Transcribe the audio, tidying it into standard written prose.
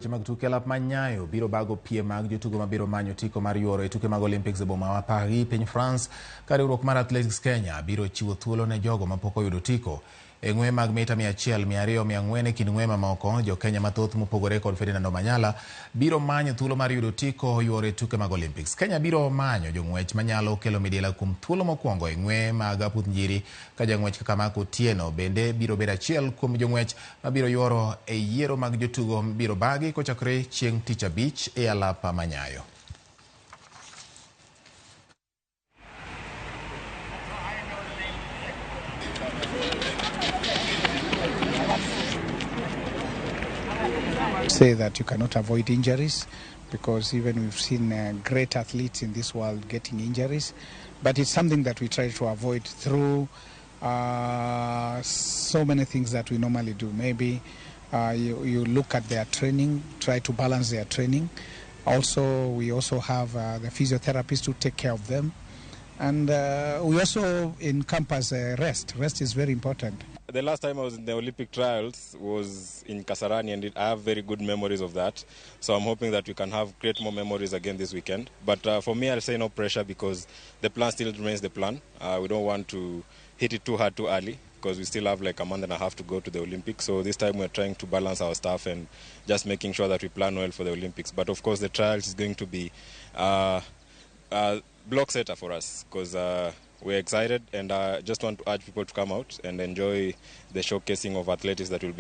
Weche mag tuke alap ma Nyayo biro bago piem mag jotugo mabiro manyo otiko mar yuoro e tuke mag Olympics e boma ma Paris, piny France, ka riwruok mar Athletics Kenya biro chiwo thuolo ne jogo mapok oyudo otiko. E ng'we mag mita 100, 200, 400 e kind ng'we mamoko, jo Kenya mathoth mopogore kod Ferdinand Omanyala biro manyo thuolo mar yudo otiko yuoro e tuke mag Olympics. Kenya biro manyo jong'wech manyalo kelo midila kuom thuolo mokwongo e ng'we mag aputh njiri ka jang'wech kaka Mark Otieno bende biro bedo achiel kuom jong'wech mabiro yuoro e yiero mag jotugo mibiro bagi kochakore chieng' tich abich e alap ma Nyayo. Say that you cannot avoid injuries, because even we've seen great athletes in this world getting injuries, but it's something that we try to avoid through so many things that we normally do. Maybe you look at their training, try to balance their training. Also, we also have the physiotherapists who take care of them. And we also encompass rest. Rest is very important. The last time I was in the Olympic trials was in Kasarani, and I have very good memories of that. So I'm hoping that we can have great more memories again this weekend. But for me, I'll say no pressure, because the plan still remains the plan. We don't want to hit it too hard too early, because we still have like a month and a half to go to the Olympics. So this time we're trying to balance our stuff and just making sure that we plan well for the Olympics. But of course, the trials is going to be block setter for us, because we're excited, and I just want to urge people to come out and enjoy the showcasing of athletics that will be